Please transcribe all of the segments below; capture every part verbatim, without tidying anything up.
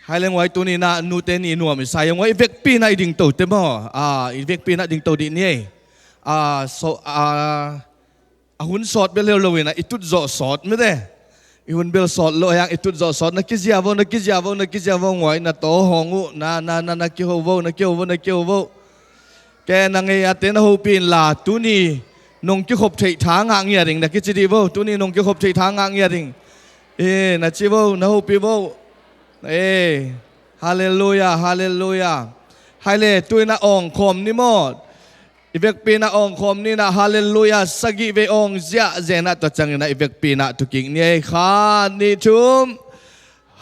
Hai le nguai, tuni-in ah nute ni nuam i sa hi. Nguai, i vekpi-in ah i dingto te maw? A, i vekpi-in ah dingto dih ni ei. A, so, a, a hun sawt bel hi lo in ah i tut zawh sawt mite. I hun bel sawt lo hi hang, i tut zawh sawt. Na kizia vo, na kizia vo, na kizia vo, nguai, na taw hawng uh, na, na, na, na kiho vo, na kiho vo, na kiho vo. Kei na ngei a te na hopih inla, tuni nong kikhop theih tha ngah ngiat ing, na kici dih vo, tuni nong kikhop theih tha ngah ngiat ing. E, na ci vo, na hopih vo. E, halleluia, halleluia. Hai le, tu-in ah awng khawm ni maw? I vekpi-in ah awng khawm ni in ah, halleluia, sagih vei awng ziahziah in ah, tua ciangin ah i vekpi-in ah tu kik ni ei. Khat, nih, thum.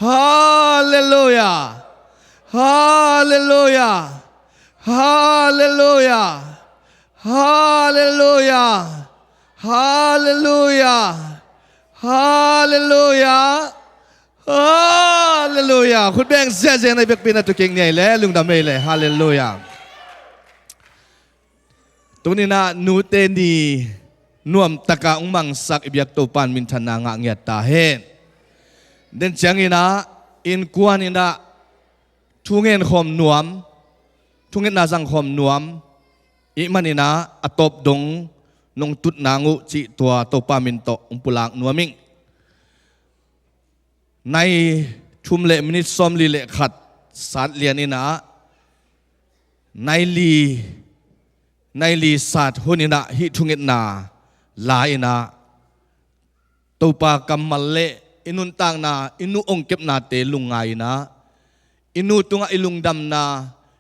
Halleluia. Halleluia. Halleluia. Halleluia. Halleluia. Halleluia. Halleluia. Khut beng ziahziah in ah i vekpi-in ah tu kik ni ei le, lungdam ei le. Halleluia. Tuni-in ah nute ni nuamtak a hong mangsak i biak Topa'n minthanna ngah ngiat ta hen. Den ciangin ah innkuan in ah thungen khawm nuam, thungetna zang khawm nuam i hih manin ah a tawp dong nong tut nang uh cih tua Topa min tawh hong pulak nuam ing. Nai thum le minit sawmli le khat sat lian in ah, nai li, nai li sat hun in ah hih thungetna la in ah, Topa kammal le i nuntakna, i nu hong kepnate lungngai in ah, i nu tungah i lungdamna,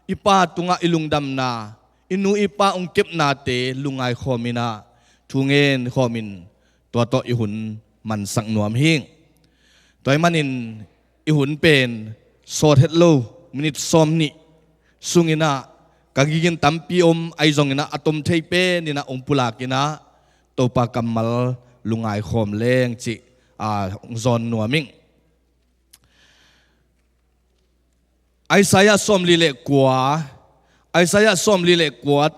i pa tungah i lungdamna, i nu i pa hong kepnate lungngai khawm in ah, thungen khawm in tua tawh i hun mansak nuam hi. Tua ahih manin i hun pen sawt het lo, minit sawmnih sungin ah, ka gigin tampi om, ahi zongin ah a tom thei pen in ah hong pulak in ah, Topa kammal lungngai khawm leng cih, a, hong zawn nuam ing. Isaiah sawmli le kua, Isaiah sawmli le kua,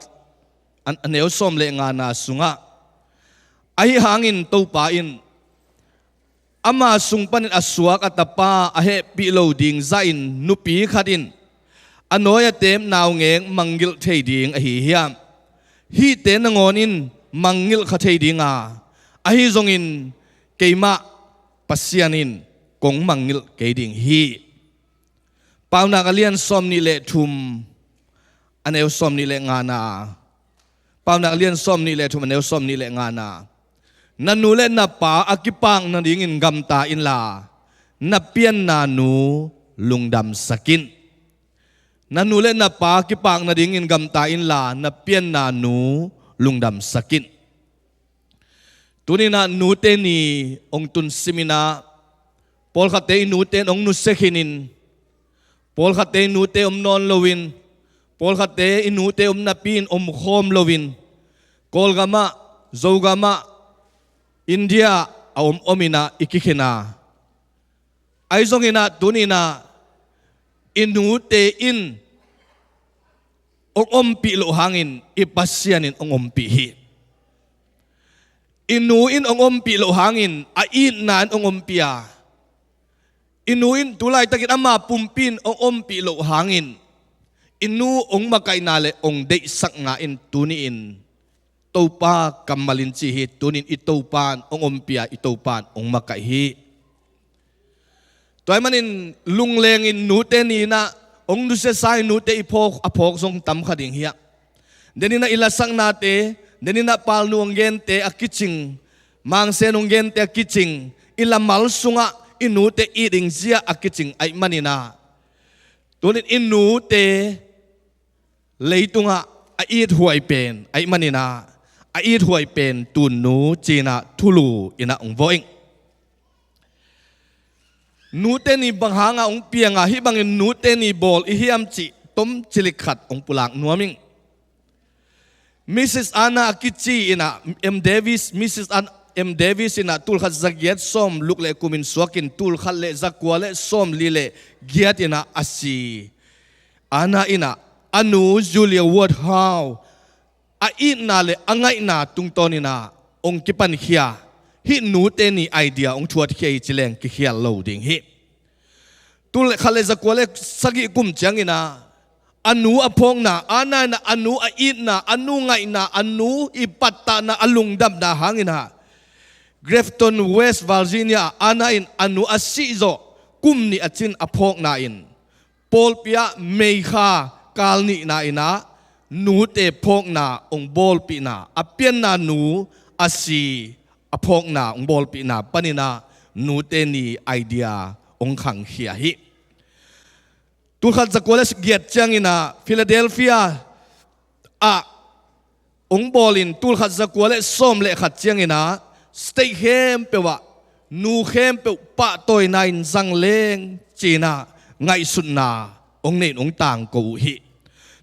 a, a neu sawm le ngana sungah, ahi hangin Topa in, ama sung panin a suak a tapa a hehpih lo ding zahin nupi khat in a nawi a teep naungek mangngilh thei ding ahi hiam? Hihte nangawn in mangngilh kha thei ding a, ahi zongin keimah Pasian in kong mangngilh kei ding hi. Paunak a lian sawmnih le thum, a neu sawmnih le ngana. Paunak a lian sawmnih le thum, a neu sawmnih le ngana. Na nu le na pa a kipak nadingin gamta inla, na pianna nu lungdamsak in. Na nu le na pa a kipak nadingin gamta inla, na pianna nu lungdamsak in. Tuni-in ah nute ni hong tun simin ah, pawlkhatte i nute in hong nusia khinin, pawlkhatte i nute om nawn loin, pawlkhatte i nute om napi-in om khawm loin, Kawlgamah, Zogamah, India a om omin ah i kikhen a, ahi zongin ah tuni-in ah i nute in hong ompih loh hangin i Pasian in hong ompih hi. I nu in hong ompih loh hangin a itna in hong ompih a, i nu in tu laitakin ama pumpi in hong ompih loh hangin i nu hong makaihna le hong deihsakna in tuni-in Topa kammal in ci hi. Tuni-in i Topa in hong ompih a, i Topa in hong makaih hi. Tua ahih manin lunglengin nute ni-in ah hong nusiasa i nute i phawk, a phawk zong tam kha ding hi a. Denin ah i lasaknate, denin ah Palnu hong gente a kicing, Mangsen hong gente a kicing, i lamal sungah i nute it ding zia a kicing ahih manin ah, tuni-in i nute leitungah a ithuai pen ahih manin ah, a ithuai pen tunnu ci-in ah thulu in ah hong vawh ing. Nute ni bang hangah hong piang a, hih bangin nute ni bawl i hiam cih tom cilik khat hong pulak nuam ing. Mrs Anna a kici in ah, M Davis, Mrs An-, M Davis in ah tulkhat zagiat sawm luk le kumin suakin tulkhat le zakua le sawmli le giat in ah a si. Anna in ah a nu Julia Ward Howe a itna le a ngaihna tungtawn in ah hong kipankhia, hih nute ni idea hong thuatkhia hi ci leng kikhial lo ding hi. Tul khat le zakua le sagih kum ciangin ah a nu a phawkna, a naina, a nu a itna, a nu ngaihna, a nu i pattahna, a lungdamna hangin ah Grafton, West Virginia ah a nain a nu a sih zawh kum nih a cin a phawkna in pawlpi ah meikha kal nihna in ah nute phawkna hong bawlpihna, a pianna nu a si a phawkna hong bawlpihna panin ah nute ni idea hong khangkhia hi. Tul khat zakua le giat ciangin ah Philadelphia ah hong bawlin tul khat zakua le sawm le khat ciangin ah state khempeuh ah nu khempeuh pahtawina in zang leng ci-in ah ngaihsutna hong nei in hong tangko uh hi.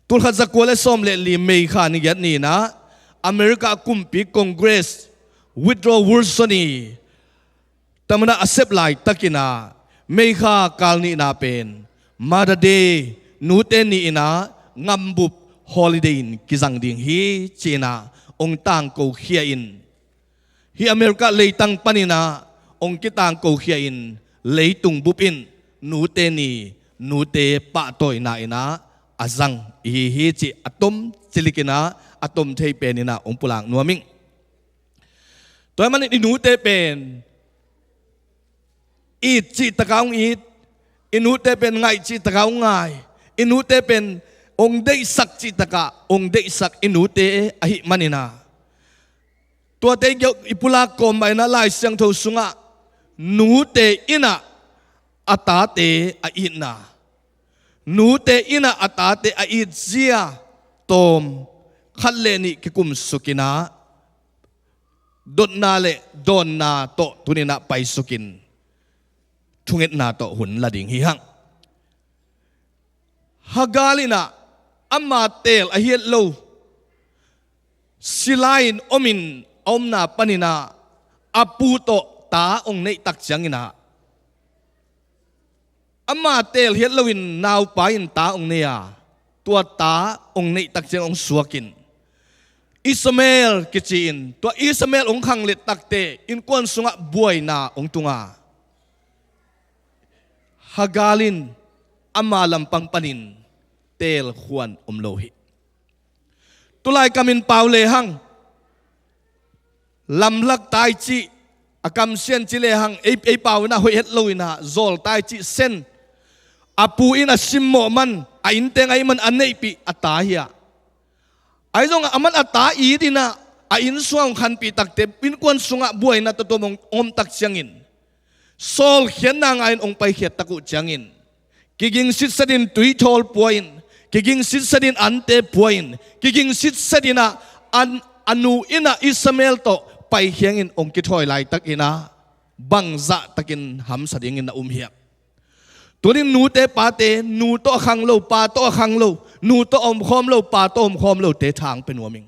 Tul khat zakua le sawm le li meikha ni giat ni-in ah America kumpi Congress Woodrow Wilson i tamana a sep laitakin ah meikha kal nihna pen Mother Day, nute ni-in ah ngambup holiday in kizang ding hi ci-in ah hong tangko khia in, hih America leitang panin ah hong kitangko khia in leitung bup in nute ni, nute pahtawina in ah a zang i hi hi cih a tom cilikin ah a tom thei penin ah hong pulak nuam ing. Tua ahih manin i nute pen it cihtakah hong it, i nute pen ngaih cihtakah hong ngai, i nute pen hong deihsak cihtakah hong deihsak i nute ahih manin ah tuate i pulak kawm mah in ah Lai Siangtho sungah nute in ah a tate a itna, nute in ah a tate a itzia tawm khat le nih kikumsukin ah dotna le dawnna tawh tuni-in ah paisukin thungetna tawh hun la ding hi hang. Hagar in ah ama teel a hiat lo silai-in omin a omna panin ah a pu tawh ta hong neih tak ciangin ah ama teel hiat loin naupa in ta hong nei a, tua ta hong neih tak ciang hong suakin Ishmael kici-in tua Ishmael hong khanglet takteh innkuan sungah buaina hong tung a, Hagar in ama lampang panin teelkhuan om lo hi. Tulai kamin pau lehang lamlak tai cih, a kamsian ci lehang ei, ei pau in ah hoih het lo in ah zawl tai cih sen, a pu in a simmawh man, a innte ngaih man a neihpih a ta hi a. Ahi zongah aman a ta it in ah a inn sungah hong khanpih takteh innkuan sungah buaina tuamtuam hong om tak ciangin sawlkhiatna ngah in hong paikhiat tak uh ciangin kiging sitset in tuithawl pua in, kiging sitset in ante pua in, kiging sitset in ah an, a nu in ah Ishmael tawh paikhia in hong kithawi laitakin ah bangzah takin hamsa dingin na um hiam? Tunin nute pate, nu tawh a khang lo, pa tawh a khang lo, nu tawh a omkhawm lo, pa tawh a omkhawm lote tha hong pia nuam ing.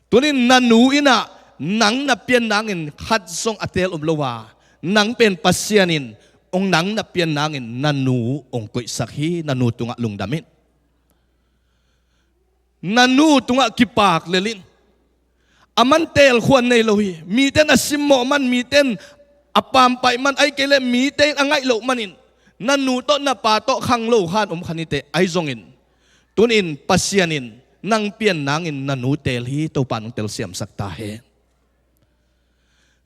Tunin na nu in ah nang na pian nangin khat zong a teel om lo a, nang pen Pasian in hong nang na pian nangin na nu hong koihsak hi. Na nu tungah lungdam in. Na nu tungah kipak lel in. Aman teelkhuan nei lo hi. Mite in a simmawh man, mite in a pampaih man, ahih kei leh mite in a ngaih loh manin na nu tawh na pa tawh khang lo khan om kha ni teh, ahi zongin tunin Pasian in nang pian nangin na nu teel hi. Topa in hong telsiamsak ta hen.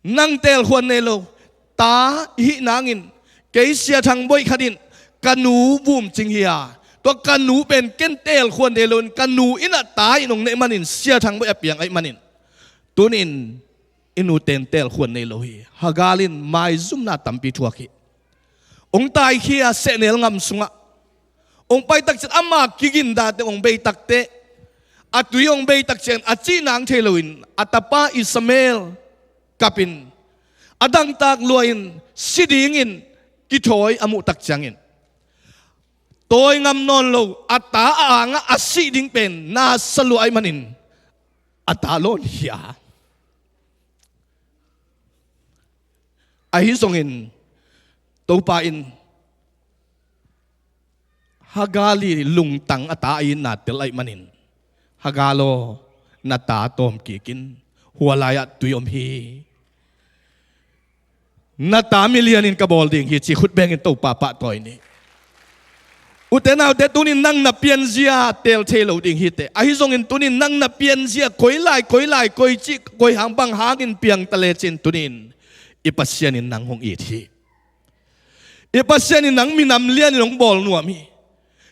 Nang teelkhuan nei lo, ta i hih nangin, kei Sia Thang Boih khat in ka nu vumcing hi a, tua ka nu pen ken teelkhuan nei loin ka nu in ah ta in hong neih manin Sia Thang Boih a piang ahih manin tunin i nute in teelkhuan nei lo hi. Hagar in maizumna tampi thuak hi. Hong taikhia sehnel ngam sungah hong pai tak ciang ama kigindate hong bei takteh, a tui hong bei tak ciangin a cih nang thei loin a tapa Ishmael kapin a dangtak lua-in si dingin kithawi a muh tak ciangin tawi ngam nawn lo, a ta a angah a sih ding pen na sa lua ahih manin a ta lawnkhia. Ahi zongin Topa in Hagar lungtang a ta a itna tel ahih manin, Hagar aw, na ta tawm kik in, hua lai-ah tui om hi. Na ta milianin ka bawl ding hi, ci khut bengin Topa pahtawi ni. Ute naute, tunin nang na pianzia teel thei lo ding hi teh. Ahi zongin tunin nang na pianzia koi lai, koi lai, koi cih, koi hang, bang hangin piang ta lecin tunin i Pasian in nang hong it hi. I Pasian in nang minam lianin hong bawl nuam hi.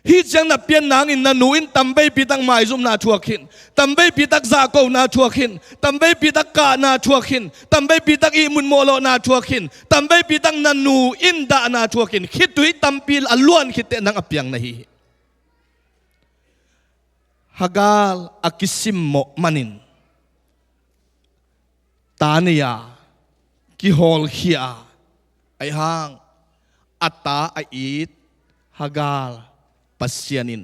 Hih ciang na pian nangin na nu in tamveipi tak maizumna thuak khin, tamveipi tak zahkona thuak khin, tamveipi tak kahna thuak khin, tamveipi tak ihmut mawhlawhna thuak khin, tamveipi tak na nu in dahna thuak khin, khitui tampi a luan khit teh nang a piang na hi hi. Hagar a kisimmawh manin ta nei a, kihawlkhia a, ahi hang a ta a it Hagar Pasian in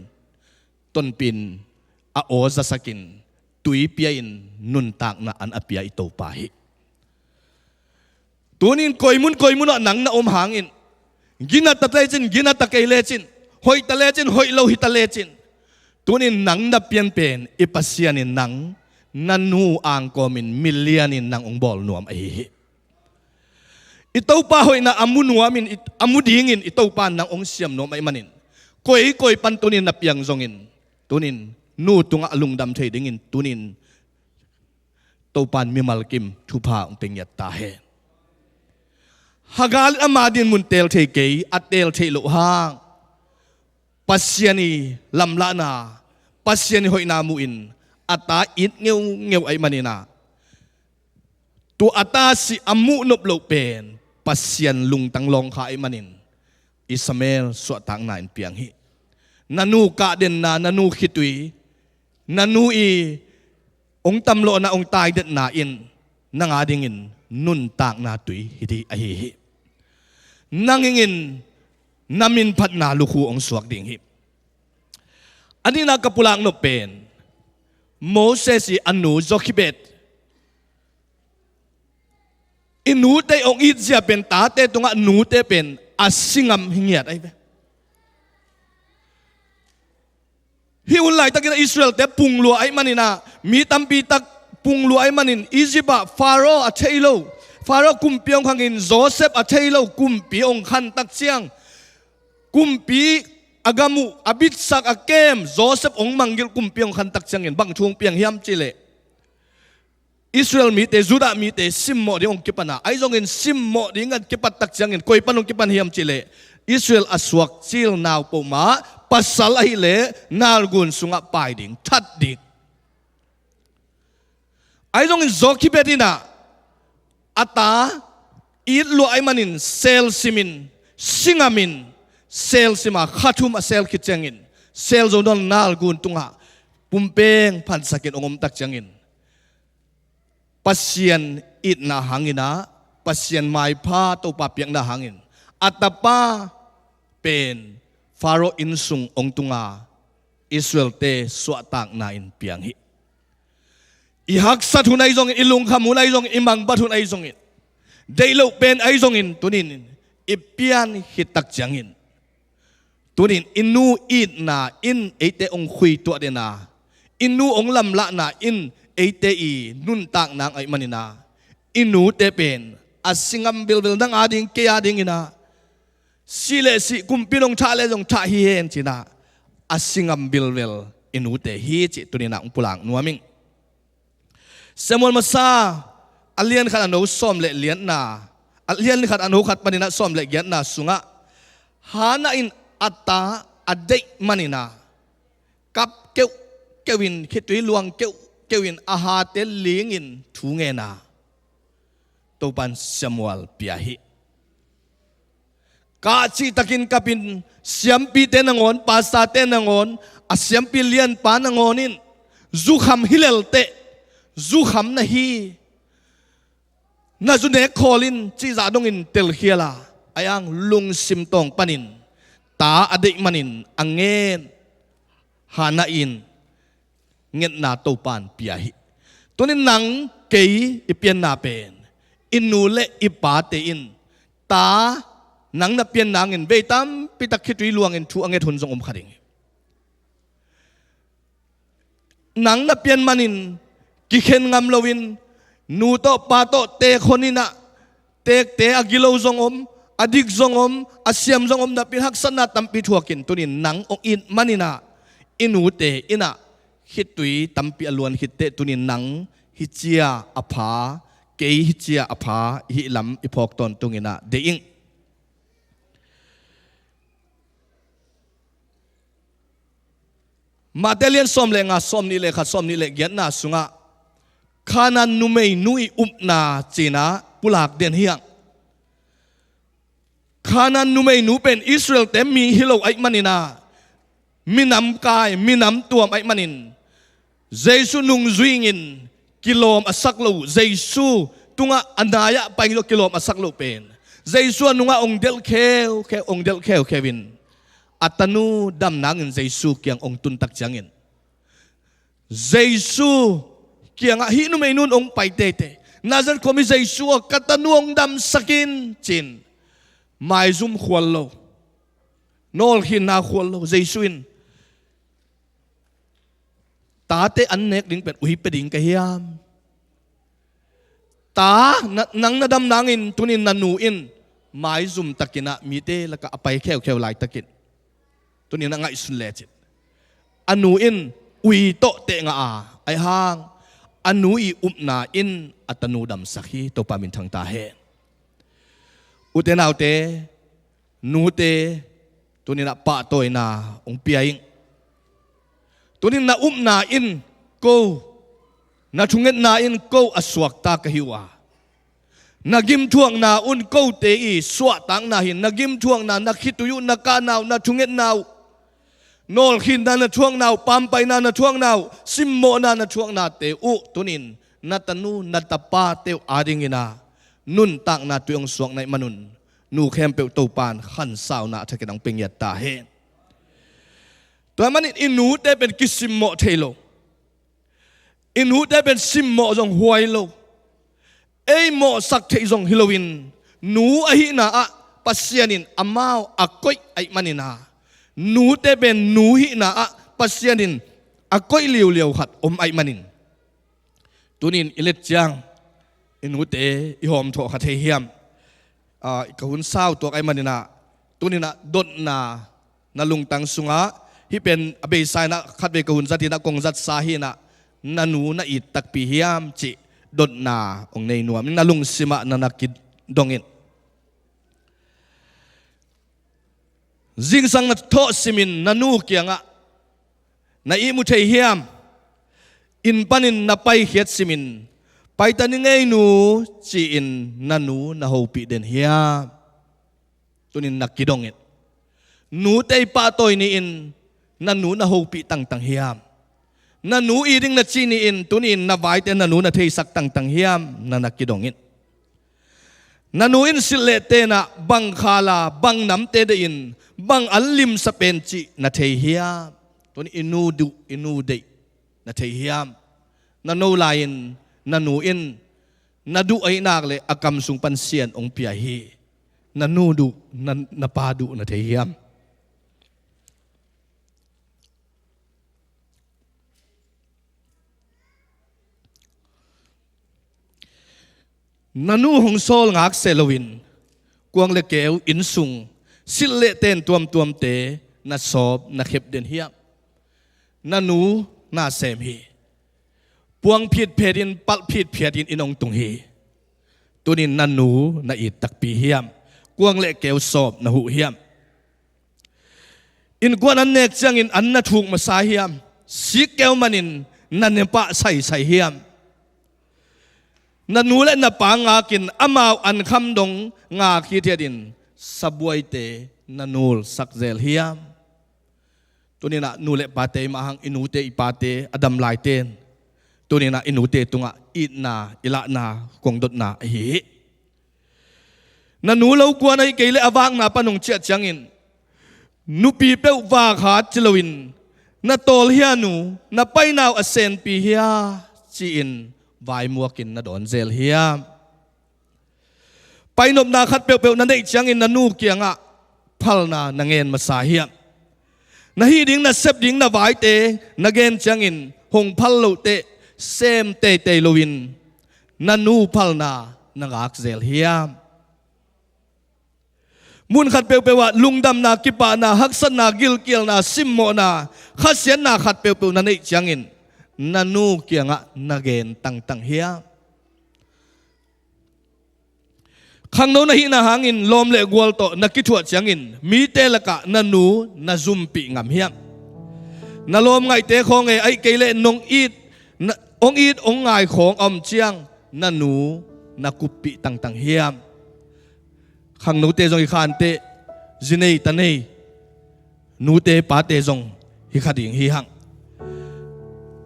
tonpih in a aw zasakin tui pia-in nuntakna an a pia i Topa hi. Tunin koimun koimun ah nang na om hangin, gina ta lecin, gina ta kei lecin, hoih ta lecin, hoih lo hi ta lecin, tunin nang na pian pen i Pasian in nang na nu angkawmin milianin nang hong bawl nuam ahi hi. I Topa hoihna a mu nuamin, i, a mu dingin i Topa in nang hong siam nuam ahih manin, koikoi pan tunin na piang zongin, tunin nu tungah a lungdam thei dingin tunin Topa in mimal kim thupha hong pia ngiat ta hen. Hagar in ama dinmun teel thei kei, a teel theih loh hang Pasian i lamlahna, Pasian i hoihna muhin a ta it ngeungeu ahih manin ah, tua a ta si a muh nop loh pen Pasian lungtang lawngkha ahih manin Ishmael suahtakna in piang hi. Na nu kahdenna, na nu khitui, na nu i hong tamlawhna, hong taidetna in nang adingin nuntakna tui hi ding ahi hi. Nang in na minphatna lukhu hong suak ding hi. A nihna ka pulak nop pen Moses i a nu Jochebed, i nute hong itzia pen tate tungah nute pen a si ngam hi ngiat ahi ve. Hih hun laitakin ah Israelte pung lua ahih manin ah, mi tampi tak pung lua ahih manin Egypt ah Pharaoh a thei lo, Pharaoh kumpi hong khangin Joseph a thei lo kumpi hong khan tak ciang, kumpi a gam uh a bitsak a kem Joseph hong mangngilh kumpi hong khan tak ciangin bang thu hong piang hiam cih leh, Israel mite, Judah mite simmawh ding hong kipan a, ahi zongin simmawh ding a kipat tak ciangin koi pan hong kipan hiam cih leh, Israel a suak cil nau peuhmah pasal ahih leh nalgun sungah pai ding, that ding. Ahi zongin Jochebed in ah a ta it lua ahih manin sel simin, si ngamin, sel sim a, kha thum a sel khit ciangin, sel zo nawn nalgun tungah pumpeng phansakin hong om tak ciangin, Pasian itna hangin ah, Pasian maipha Topa piakna hangin a tapa pen Pharaoh innsung hong tung a, Israelte suahtakna in piang hi. I haksat hun ahi zongin, i lungkham hun ahi zongin, i mangbat hun ahi zongin, deih loh pen ahi zongin, tunin i pian khit tak ciangin, tunin i nu itna in eite hong khuituah den a, i nu hong lamlahna in eite i nuntakna ahih manin ah, i nute pen a si ngam vilvel, nang ading, kei adingin ah, si leh si, kumpi in hong thah leh zong thah hi hen ci-in ah, a si ngam vilvel i nute hi cih tunin ah hong pulak nuam ing. Samuel masa a lian khat a no sawm le lianna, a lian khat a no khat panin ah sawm le giatna sungah Hannah in a ta a deih manin ah kap keuhkeuh in, khitui luang keuhkeuh in, a hate lingin thu ngen a, Topa in Samuel pia hi. Kah cihtakin kapin, siampite nangawn, pastorte nangawn, a siampi lianpa nangawn in zukham hi lel teh, zukham na hi, na zu nek khawl in cih zah dongin telkhial a, ahi hang lungsim tawng panin ta a deih manin a ngen Hannah in ngetna Topa in pia hi. Tunin nang kei i pianna pen i nu le i pate in ta nang na pian nangin vei tampi tak khitui luangin thu a nget hun zong om kha ding hi. Nang na pian manin kikhen ngam loin nu tawh pa tawh teek hon in ah, teekte a gilo zong om, A dik zong om, a siam zong om napi-in haksatna tampi thuakin tunin nang ong it manin ah, i nute in ah khittui tampi a luan khitteh tunin nang hih ci-a a pha, kei hih ci-a a pha i hih lam i phawk tawntungin ah deih ing. Matthai lian sawm le nga, sawm nih le khat, sawm nih le giatna sungah Kanaan numeinu i upna ci-in ah pulak den hi hang. Kanaan numeinu pen Israel-te mi hi lo ahih manin ah, minam kai, minam tuam ahih manin, Jesu nungzui-in kilawm a sak loh, Jesu tungah a nai-ah pai-in zong kilawm a sak loh pen, Jesu a nungah ong delh kheukheu, ong delh kheukheu in, a tanu dam nangin Jesu kiang ong tun tak ciangin, Jesu kiangah hih numeinu in ong pai teitei, Nazareth khuami Jesu aw, ka tanu ong damsak in, ci-in maizum khual lo, nawlkhinna khual lo. Jesu in, tate an nek ding pen ui pia ding ka hiam? Ta, na, nang na dam nangin tunin na nu in maizum takin ah mite lakah a pai kheukheu laitakin, tunin a ngaihsun lecin, a nu in ui tawh teh ngah a, ahih hang a nu i upna in a tanu damsak hi. Topa minthang ta hen. Ute naute, nute, tunin ah pahtawina ong pia ing. Tunin na upna in ko, na thungetna in ko a suakta ka hi uh a, na gimthuakna un kote i suahtakna hi. Na gimthuakna, na khitui uh, na kahna uh, na thungetna uh, nawlkhinna na thuakna uh, pampaihna na thuakna uh, simmawhna na thuaknate uh tunin na tanu na tapate uh adingin ah nuntakna tui ong suak na hih manun, nu khempeuh Topa in khansauna a thakin ong pia ngiat ta hen. Tua ahih manin i nute pen kisimmawh thei lo. I nute pen simmawh zong huai lo. Ei mawhsak theih zong hi loin, nu ahihna ah Pasian in amau a koih ahih manin ah, nute pen nu hihna ah Pasian in a koih liuliau khat om ahih manin, tunin i let ciang i nute i hawmthawh kha thei hiam? Ah, ka hun sau tuak ahih manin ah, tunin ah dotna na lungtang sungah, hih pen a beisa in ah khatvei ka hun zat in ah kong zatsa hi in ah, na nu na it takpi hiam cih dotna ong nei nuam in, na lungsim ah na na kidong in. Zingsang na thawh simin na nu kiangah na ihmu thei hiam? Inn panin na paikhiat simin, "Paita ni ngei nu," ci-in na nu na hopih den hiam? Tunin na kidong in. Nute i pahtawi ni-in na nu na hopih tangtang hiam? Na nu it ding na cih ni-in tuni-in na vaite na nu na theisak tangtang hiam? Na na kidong in. Na nu in silh leh ten ah bang khal a, bang namte deih in, bang an limsa pen cih na thei hiam? Tuni i nu duh, i nu deih na thei hiam? Na no lai-in na nu in na duh ahih nak leh a kam sung pan sian ong pia hi. Na nu duh, na, na pa duh na thei hiam? Na nu hong sawl ngak seh loin kuang le keu, inn sung, silh leh ten tuamtuamte na sawp na khep den hiam? Na nu na sem hi. Puang phitphet in, palh phitphet in inn ong tung hi. Tunin na nu na it takpi hiam? Kuang le keu sawp na huh hiam? Innkuan an nek ciangin an na thuk masa hiam? Sik keu manin na ne pah saisai hiam? Na nu le na pa ngakin amau an kham dong ngak hithiatin sabuaite na nulsak zel hiam? Tuninah nu le pate i mah hang i nute i pate a dam laite in tuninah i nute tungah itna i lahna kong dotna ahi hi. Na nu lo kuan ahi kei leh a vakna pan hong ciah ciangin nupi peuh vakhat ci loin na tawl hia nu, na paina uh a senpi hia ci-in vaimuakin na dawn zel hiam? Painopna khat peuhpeuh na neih ciangin na nu kiangah phalna na ngen masa hiam? Na hih ding, na sep ding na vaite na gen ciangin hong phal lohteh sem teitei loin na nu phalna na ngak zel hiam? Mun khat peuhpeuh ah lungdamna, kipahna, haksatna, gilkialna, simmawhna, khasiatna khat peuhpeuh na neih ciangin na nu kiangah na gen tangtang hiam? Khangno na hihna hangin lawm le gual tawh na kithuah ciangin mite lakah na nu na zumpih ngam hiam? Na lawm ngaihte khawng e, ahih kei leh nong it, na, hong it hong ngai khawng a om ciang na nu na kuppih tangtang hiam? Khangnote zong hi kha inteh, zi nei ta nei, nute pate zong hi kha ding hi hang.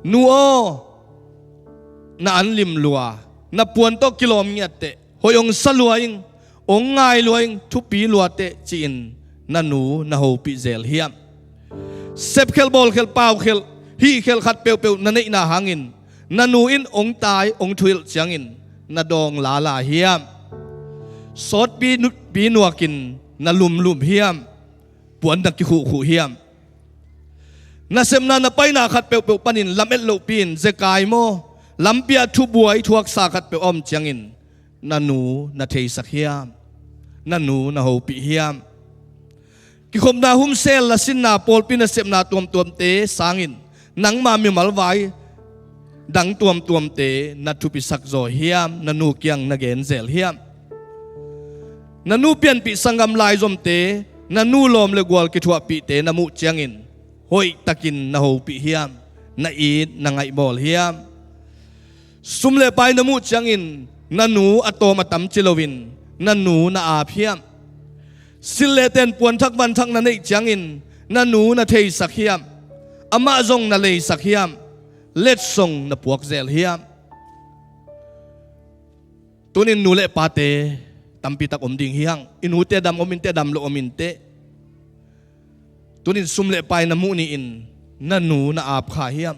Nu aw, na an lim lua, na puan tawh kilawm ngiatteh, hoih hong sa lua ing, hong ngai lua ing, thupi luateh ci-in na nu na hopih zel hiam? Sepkhelh, bawlkhelh, paukhelh, hihkhelh khat peuhpeuh na neihna hangin na nu in hong tai, hong thuhilh ciangin na dawng lala hiam? Sawtpi nu-, pi nuakin na lumlum hiam? Puan na kikhuhkhuh hiam? Nasepna, na paina khat peuhpeuh panin lamet lohpi-in zekai maw, lampi ah thubuai thuaksa khat peuh a om ciangin na nu na theisak hiam? Na nu na hopih hiam? Kikhopna, humsel, lasinna, pawlpi nasepna tuamtuamte sangin nangma mimal vai dang tuamtuamte na thupisak zaw hiam? Na nu kiang na gen zel hiam? Na nu pianpih sanggam laizomte, na nu lawm le gual kithuahpihte na muh ciangin hoihtakin na hopih hiam? Na it na ngaihbawl hiam? Sum le pai na muh ciangin na nu a tawm a tam ci loin na nu na ap hiam? Silh le ten, puanthak vanthak na neih ciangin na nu na theisak hiam? Amah zong na leisak hiam? Letsong na puak zel hiam? Tunin nu le pate tampitak om ding hi hang. I nute dam om inteh, dam lo om inteh. Tunin sum le pai na muh ni-in na nu na ap kha hiam?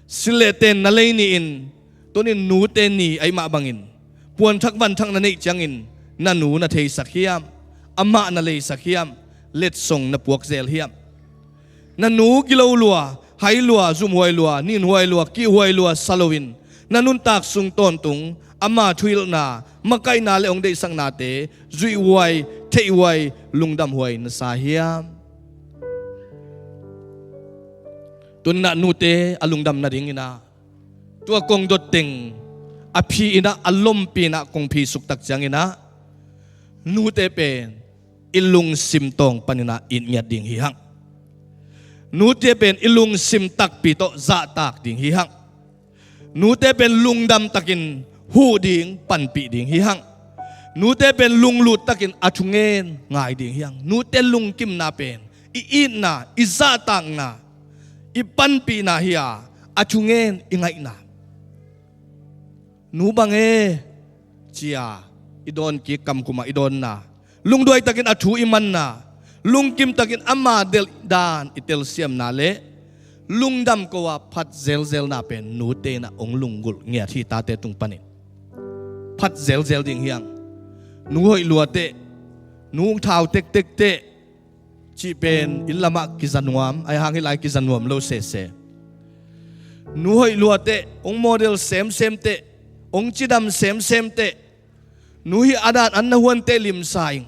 Silh le ten na lei ni-in, tunin nute ni ahih mah bangin puanthak vanthak na neih ciangin na nu na theisak hiam? Amah na leisak hiam? Letsong na puak zel hiam? Na nu gilo lua, hai lua, zumhuai lua, ninhuai lua, kihhuai lua sa loin na nuntak sung tawntung ama thuhilhna, makaihna le hong deihsaknate zuihhuai, theihhuai, lungdamhuai na sa hiam? Tuninah nute a lungdam nadinginah tua kongdot teng a phi inah, a lompi inah kong phi suktak cianginah nute pen i lungsim tawng paninah it ngiat ding hi hang. Nute pen i lungsim takpi tawh zahtak ding hi hang. Nute pen lungdam takin huh ding, panpih ding hi hang. Nute pen lunglut takin a thungen ngai ding hi hang. Nute lungkimna pen i itna, i zahtakna, i panpihna hi-a, a thungen i ngaihna. Nu bang e, ci-a i dawn kik, kamkhumah i dawnna, lungduai takin a thu i manna, lungkim takin ama delh dan i telsiamna le lungdam ko-a phat zelzelna pen nute inah hong lunggulh ngiat hi, tate tung panin. Phat zelzel ding hi hang. Nu hoih luateh, nu hong thau tektek teh, cih pen inn lamah kiza nuam, ahi hang hih lai kiza nuam lo sese. Nu hoih luateh, hong model semsem teh, hong cidam semsem teh, nu hih a dan an na huan teh limsa ing,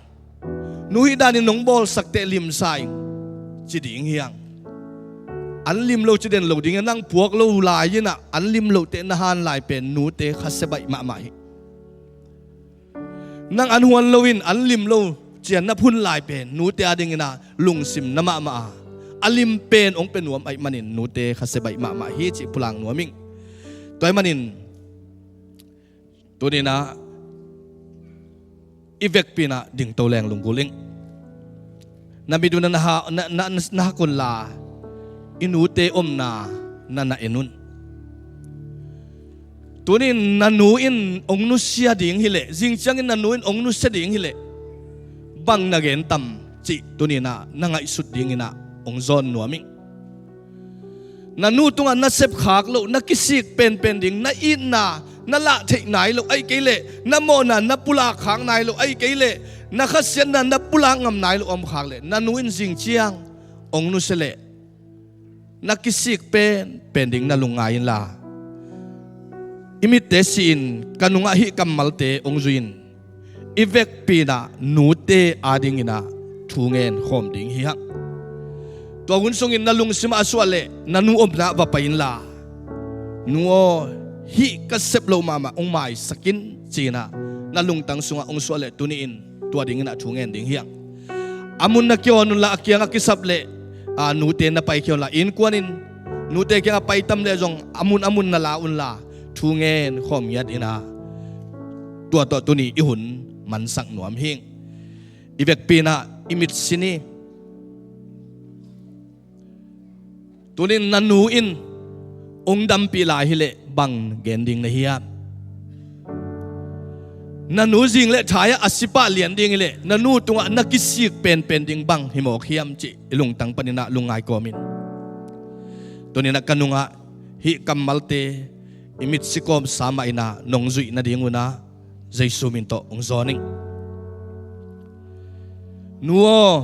nu hih danin hong bawlsak teh limsa ing, ci ding hi hang. An lim lo ci den lo ding hi hang. Nang puak lo lai inah an lim lo teh na han lai pen nute khasia baih mahmah hi. Nang an huan loin an lim lo cian na phun lai pen nute a dinginah lungsim na mahmah a, a lim pen hong pia nuam ahih manin nute khasia baih mahmah hi, cih pulak nuam ing. Tua ahih manin tuninah i vekpi inah dingto leng lunggulh ing. Na mit un na ha, na, na, na hak unla, i nute omna na na en un. Tunin na nu in hong nusia ding hileh, zing ciangin na nu in hong nusia ding hileh, bang na gen tam cih tuninah na ngaihsut dinginah hong zawn nuam ing. Na nu tungah na sepkhak loh, na kisik penpen ding, na itna, na lah theih nai loh, ahih kei leh na mawhna na pulak khak nai loh, ahih kei leh na khasiatna na pulak ngam nai loh a om khak leh, na nu in zing ciang hong nusia leh na kisik penpen ding na lungngai inla, i mitte si-in ka nungah hih kammalte hong zui in, I vekpi in ah nute adingin ah thu ngen khawm ding hi hang. Tua hun sungin na lungsim ah a suah leh na nu omna ah va pai inla, "Nu aw, hih ka sep loh mahmah hong maisak in," ci-in ah na lungtang sungah hong suah leh tuni-in tua dingin ah thu ngen ding hi hang. A mun na kiawn unla, a kiangah kisap leh, a, nute na paikhia unla, innkuan in nute kiangah pai tam leh zong a mun a mun na la unla, thu ngen khawm ngiat in ah, tua tawh tuni i hun mansak nuam hi. I vekpi in ah i mitsi ni. Tuni-in na nu in hong dampih lai hileh bang gen ding na hiam? Na nu zing le thai-ah a si pah lian ding hileh na nu tungah na kisik penpen ding bang hi mawk hiam cih i lungtang panin ah lungngai kawm in. Tuni-in ah ka nungah hih kammalte i mitsi kawmsa mah in ah nong zuih nadingun ah Jesu min tawh hong zawn ing. Nu aw,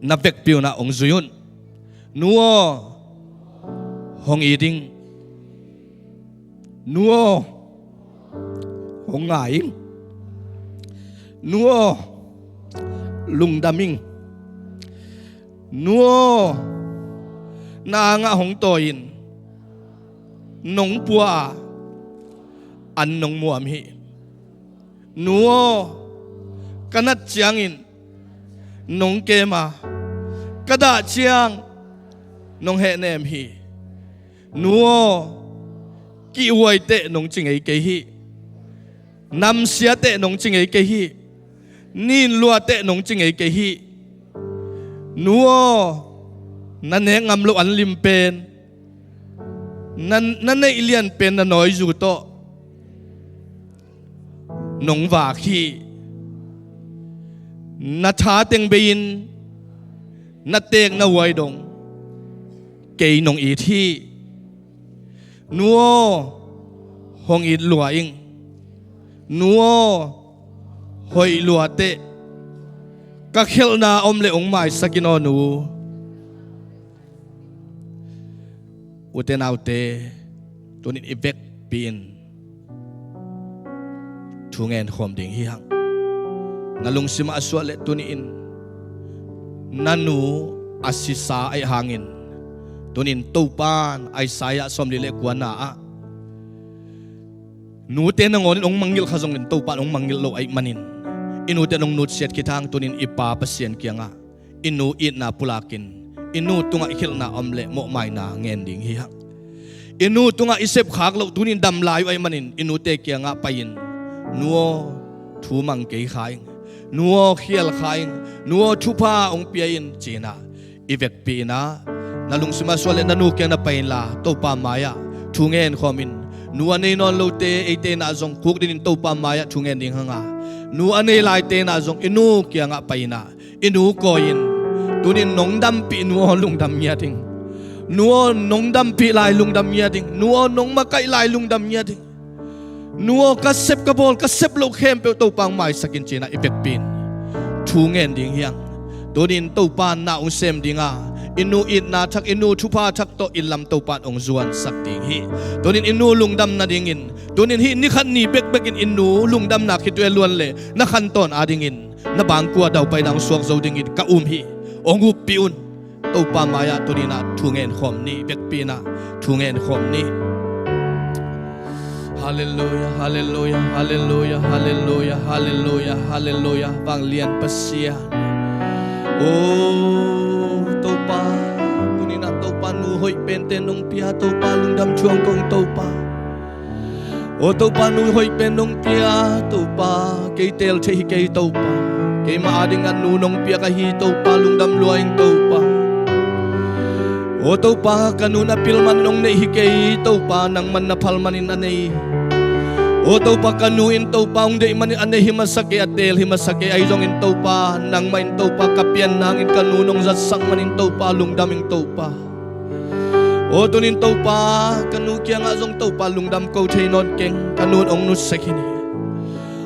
na vekpi un ah hong zui un. Nu aw, hong it ing. Nu aw, hong ngai ing. Nu aw, lungdam ing. Nu aw, na angah hong tawi in. Nong pua a, an nong muam hi. Nu aw, ka nat ciangin nong kem a, ka dah ciang nong hehnem hi. Nu aw, kihhuai teh nong ci ngei kei hi. Namsia teh nong ci ngei kei hi. Nin lua teh nong ci ngei kei hi. Nu aw, na nek ngam loh an lim pen, na, na neih lian pen na nawizu tawh nong vak hi. Na tha teng bei-in na teek na huai dong kei nong it hi. Nu aw, hong it lua ing. Nu aw, hoih lua teh. Ka khelhna om leh hong maisak in aw nu. Ute naute, tuni-in i vekpi in thu ngen khawm ding hi hang. Na lungsim ah a suah leh tuni-in na nu a sisa ahih hangin, tuni-in Topa in Isaiah sawmli le kuana ah, nute nangawn in hong mangngilh kha zongin Topa in hong mangngilh lo ahih manin, i nute in hong nutsiat khit hang, tuni-in i Pa Pasian kiangah i nu itna pulakin, i nu tungah i khelhna om leh mawhmaina ngen ding hi hang. I nu tungah i sepkhak loh tuni-in dam lai uh ahih manin, i nute kiangah pai-in, "Nu aw, thu mang kei kha ing. Nu aw, khial kha ing. Nu aw, thupha hong pia in," ci-in ah, i vekpi in ah, na lungsim ah suah leh na nu kiang na pai inla, Topa mai-ah thu ngen khawm in. Nu a nei nawn lote eite in ah zong khukdin in Topa mai-ah thu ngen ding hang a, nu a nei laite in ah zong i nu kiangah pai in ah, i nu kawi in, "Tuni-in nong dampih nu aw, lungdam ngiat ing. Nu aw, nong dampih lai lungdam ngiat ing. Nu aw, nong makaih lai lungdam ngiat ing. Nu aw, ka sep ka bawl ka sep loh khempeuh Topa hong maisak in," ci-in ah i vekpi in thu ngen ding hi hang. Tuni-in Topa in na hong sem ding a, i nu itna thak, i nu thupha thak tawh i lam Topa in hong zuansak ding hi. Tuni-in i nu lungdam nadingin, tuni-in hih ni khat ni bekbek in i nu lungdamna khitui a luan leh na khantawn adingin na bangkua daupaina hong suak zo dingin ka um hi. Hong uppih un. Topa mai-ah tuni-in ah thu ngen khawm ni, vekpi in ah thu ngen khawm ni. Halleluia, halleluia, halleluia, halleluia, halleluia, halleluia. Vanglian Pasian. O Topa, tuni-in ah Topa, nu hoih pente nong pia, Topa, lungdam thuam kong, Topa. O Topa, nu hoih pen nong pia, Topa, kei teel thei hi kei, Topa. Keimah adingin nu nong piak ahi, Topa, lungdam lua ing, Topa. O Topa, ka nu in a pil manin hong neih hi kei, Topa, nangman na phal manin a nei. O Topa, ka nu in, Topa, hong deih manin a nei hi masa kei, a teel hi masa kei, ahi zongin, Topa, nangmah in, Topa, ka pian nangin ka nu nong zatsak manin, Topa, lungdam ing, Topa. O tuni-in Topa, ka nu kiangah zong, Topa, lungdam ko thei nawn keng, ka nu in hong nusia khin hi.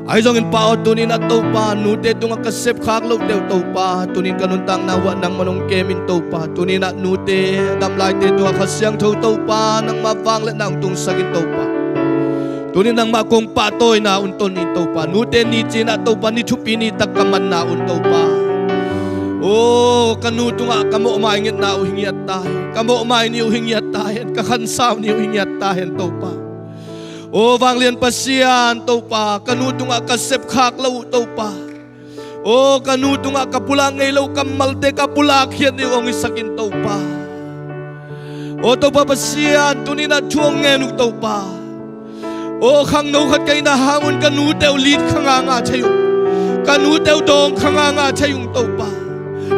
Ahi zongin Pa aw, tuni-in ah Topa, nute tungah ka sepkhak lohte uh, Topa, tuni-in ka nuntakna uh ah nangman hong kem in, Topa. Tuni-in ah nute, gamlaite tungah Kha Siangtho, Topa, nangma vangliatna hong tungsak in, Topa. Tuni nangmah kong pahtawina un ton in Topa. Nute ni cinah Topa, ni thupi ni tak ka manna un Topa. O, ka nu tungah ka mawhmai ngetna uh hi ngiat ta hen. Ka mawhmai ni uh hi ngiat ta hen. Ka khansau ni uh hi ngiat ta hen Topa. O vanglian Pasian Topa, ka nu tungah ka sepkhak lo uh Topa. O ka nu tungah ka pulak ngei lo kammalte ka pulak khiat ni uh hong hisak in Topa. O Topa Pasian, tuninah thu hong ngen uh Topa. O khangno khat ka hihna hang un ka nute uh lit kha nganga thei uh. Ka nute uh dawng kha nganga thei uh Topa.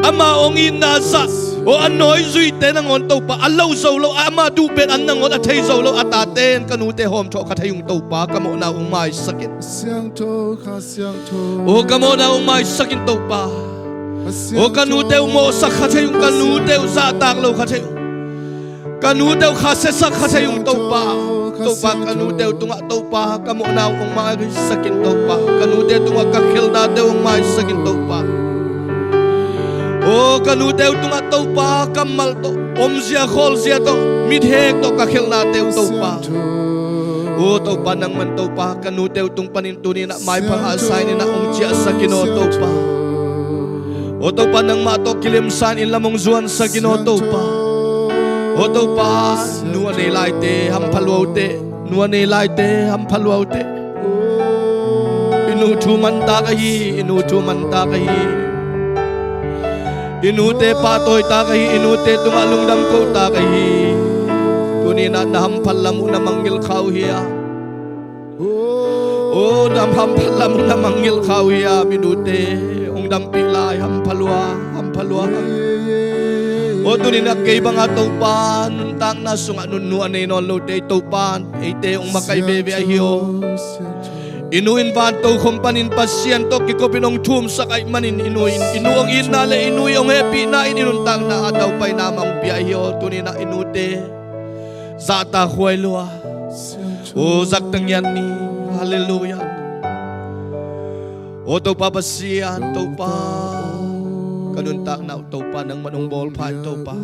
Ama hong itna zah, o a nawizuite nangawn Topa, a lo zo lo, ama duh pen an nangawn a thei zo lo a tate in ka nute hawmthawh kha thei uh Topa, ka mawhna uh hong maisak in. Siangtho kha siangtho. O ka mawhna uh hong maisak in Topa. O ka nute uh mawhsak kha thei uh, ka nute uh zahtak lo kha thei uh. Ka nute uh kha siasak kha thei uh Topa. Topa ka nute uh tungah Topa ka mawhna uh hong maisak in Topa. Ka nute tungah ka khelhnate uh hong maisak in Topa. O ka nute uh tungah Topa kammal tawh, omzia khawlzia tawh, mithek tawh ka khelhnate uh Topa. O Topa nangman Topa ka nute uh tung panin tuninah maipha ngah sa in ah hong ciahsak in aw Topa. O Topa nangmah tawh kilemsa in lam hong zuansak in aw Topa. O Topa, nu a nei laite hampha lua uh teh. Nu a nei laite hampha lua uh teh. I nu thu mantak ahi, i nu thu mantak ahi. I nute pahtawitak ahi, i nute tungah lungdam kotak ahi. Tuninah na hamphat lam uh na mangngilh kha uh hiam? O na hamphat lam uh na mangngilh kha uh hiam? I nute hong dampih lai hampha lua, hampha lua. O tuninah kei banga Topa nuntakna sungah nunnu a nei nawn lote Topa eite hong makaih veve ahi aw. I nu in van tokhom panin Pasian tawh kikopin hong thumsak ahih manin i nu in i nu hong itna le i nu i hong hehpihna in i nuntakna ah daupaina mah hong pia ahi aw. Tuninah i nute zahtak huai lua. O zaktangian ni. Halleluiah. O Topa Pasian Topa, ka nuntakna uh Topa nangman hong bawlpha in Topa.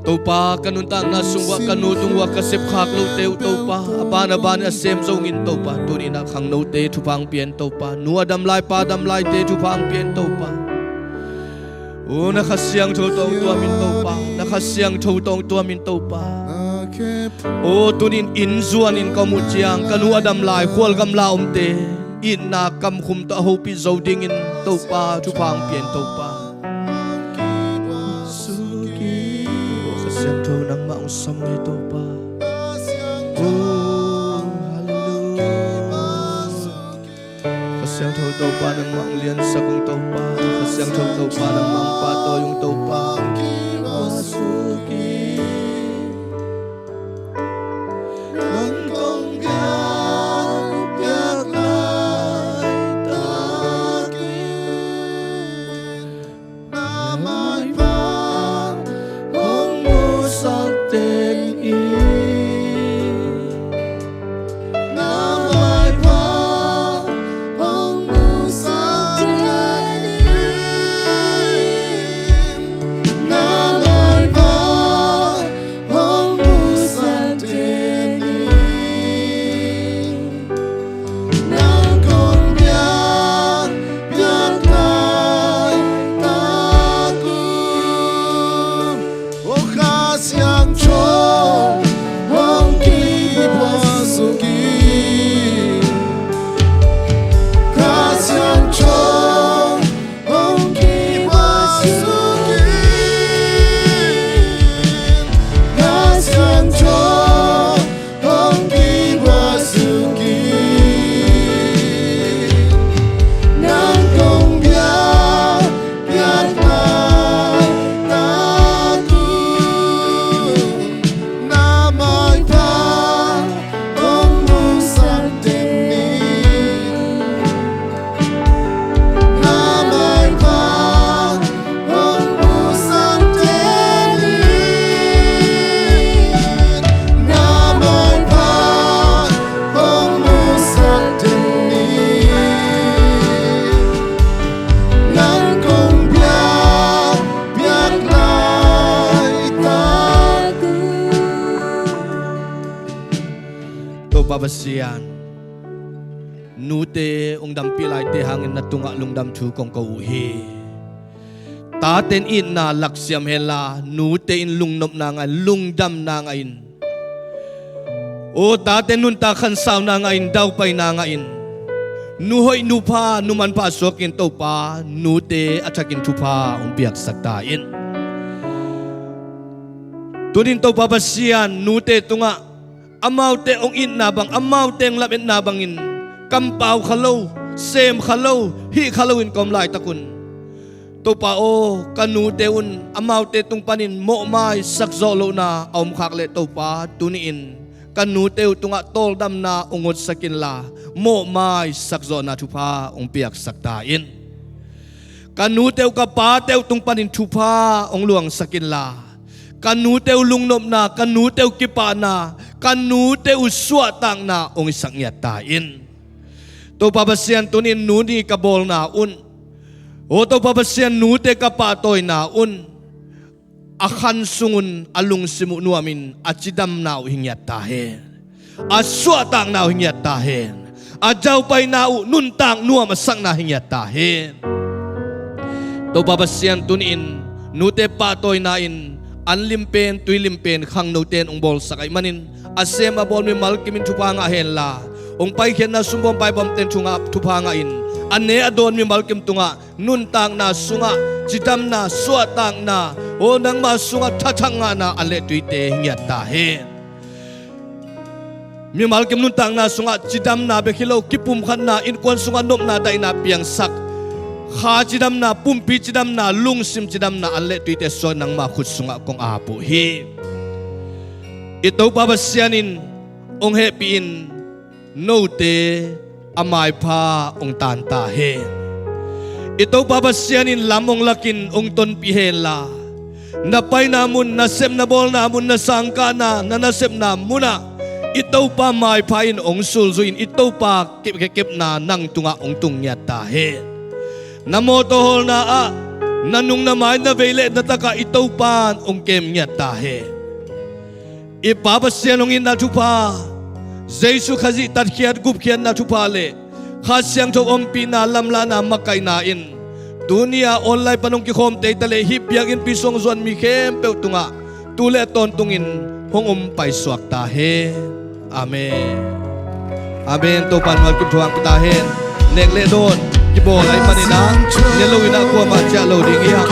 Topa ka nuntakna sung uah ka nu tung uah ka sepkhak lote uh Topa, a ban a ban a sem zongin Topa, tuninah khangnote thupha hong pia in Topa, nu a dam lai pa dam laite thupha hong pia in Topa. O na Kha Siangtho tawh hong tuam in Topa, na Kha Siangtho tawh hong tuam in Topa. O tunin inn zuanin ka om uh ciang ka nu a dam lai khual gamla omte itna kamkhum tawh a hopih zo dingin Topa thupha hong pia in Topa. O Kha Siangtho nangmah hong sam ve Topa. O halleluiah. Kha Siangtho Topa nangmah hong liansak ung Topa. Kha Siangtho Topa nangmah hong pahtawi ung Topa. Pasian, nute hong dampih laite hangin na tungah lungdam thu kong ko uh hi. Tate in itna laksiam henla, nute in lungnopna ngah in, lungdamna ngah in, aw tate nuntak khansauna ngah in, daupaina ngah in, nu hoih nu pha nu manpha suakin Topa nute a thakin thupha hong piaksak ta in. Tunin Topa Pasian, nute tungah amaute hong itna bang, amaute hong lametna bangin kampau kha lo, sem kha lo, hih kha loin ka om laitakun, Topa aw, ka nute un amaute tung panin mawhmaisak zawh lohna a om khak leh Topa, tuni-in ka nute uh tungah tawldamna hong ngotsak inla, mawhmaisak zawhna thupha hong piaksak ta in. Ka nute uh ka pate uh tung panin thupha hong luangsak inla, ka nute uh lungnopna, ka nute uh kipahna, ka nute uh suahtakna hong hisak ngiat ta in. Topa Pasian, tunin nu ni ka bawlna un, aw Topa Pasian, nute ka pahtawina un, a khan sungun a lungsim uh nuamin a cidamna uh hi ngiat ta hen. A suahtakna uh hi ngiat ta hen. A daupaina uh nuntak nuam a sakna hi ngiat ta hen. Topa Pasian, tuni-in nute pahtawina in an limpen, tui limpen khangnote in hong bawlsak ahih manin, a sem a bawl mimal kimin thupha ngah henla, hong paikhiatna sumbawm paibawmte in thupha ngah in, a ne a dawn mimal kim tungah nuntakna sungah cidamna, suahtakna, aw nangma sungah thathak ngahna an le tuite hi ngiat ta hen. Mimal kim nuntakna sungah cidamna bek hi lo, kipumkhatna, innkuan sungah nopna daihna piangsak, kha cidamna, pumpi cidamna, lungsim cidamna an le tuite suak nangma khut sungah kong ap uh hi. I Topa Pasian in hong hehpih in, note a maipha hong tan ta hen. I Topa Pasian in lam hong lakin hong tonpih henla, na paina mun, na sepna bawlna mun, na sangkahna, na nasepna munah i Topa maipha in hong sulzui in, i Topa kep, kep, kepna nang tungah hong tung ngiat ta hen. Na mawtaw hawlna ah, na nung na mai, na vei le na takah i Topa in hong kem ngiat ta hen. I Pa Pasian hong itna thupha, Jesu Khazih tatkhiat gupkhiatna thupha le Kha Siangtho ompihna, lamlahna, makaihna in tuni-a online pan hong kikhawm teita le hih biakinnpi sung zuan mi khempeuh tungah tu le tawntungin hong om paisuak ta hen. Amen. Amen. Topa in malkim thuang pia ta hen. Nek le dawn kibawl ahih manin ah ne loin ah kuamah ciah lo ding hi hang.